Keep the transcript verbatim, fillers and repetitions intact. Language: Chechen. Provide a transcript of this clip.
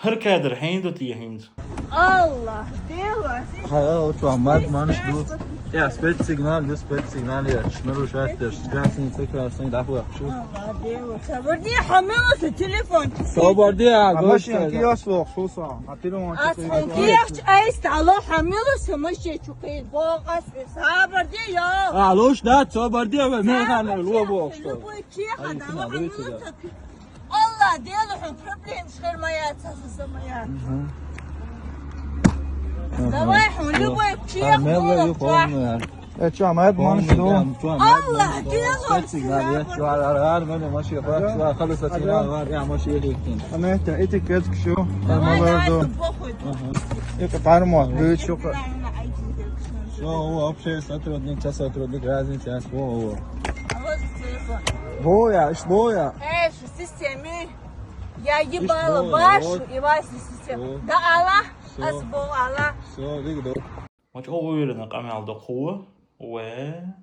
Хьар кадр хьайна ду те хӀинца? Аллах, Дела. Хьа, оцу мад манаш ду. Я, спецсигнал, ю спецсигнал, я, шнуру шаттер, красный, прекрасный, да, хуя, шу. Аллах, Дела. Сабарди, хьамила са телефон. Собарди, а, А машина киос лох, шуса. А телефон Аз хьон киахч айс ало, хьамила са машина чукин. Богас, сабарди, я. А, луш, да, собарди, а, механ, луо бо. Любой чеха, да, хьамила са. Аллах, Дела, хьон проблем шхер моя, цаса моя. Давай, хьон любой чеха, Мелла, ю, богас. полно, я. Э, чё, мад манаш ду? Аллах, Дела, Сигнал, я, чё, ар, ар, ар, мен машина, фак, чё, халас, атина, ар, я, машина, я, А мен это, эти кецк шу. Давай, Мамалар давай, ду. похуй. Эко пармо, ду, чё, Всё, о, общий сотрудник, сейчас сотрудник, разница, я, о, о. А вот телефон. Боя, иш боя. Эй, системе. Я ебала Ишь, вашу вот. и вас систему. Вот. Да Аллах, Всё. аз бол Аллах. Всё, видно. Мач о уйрана къамел да ху. Ве.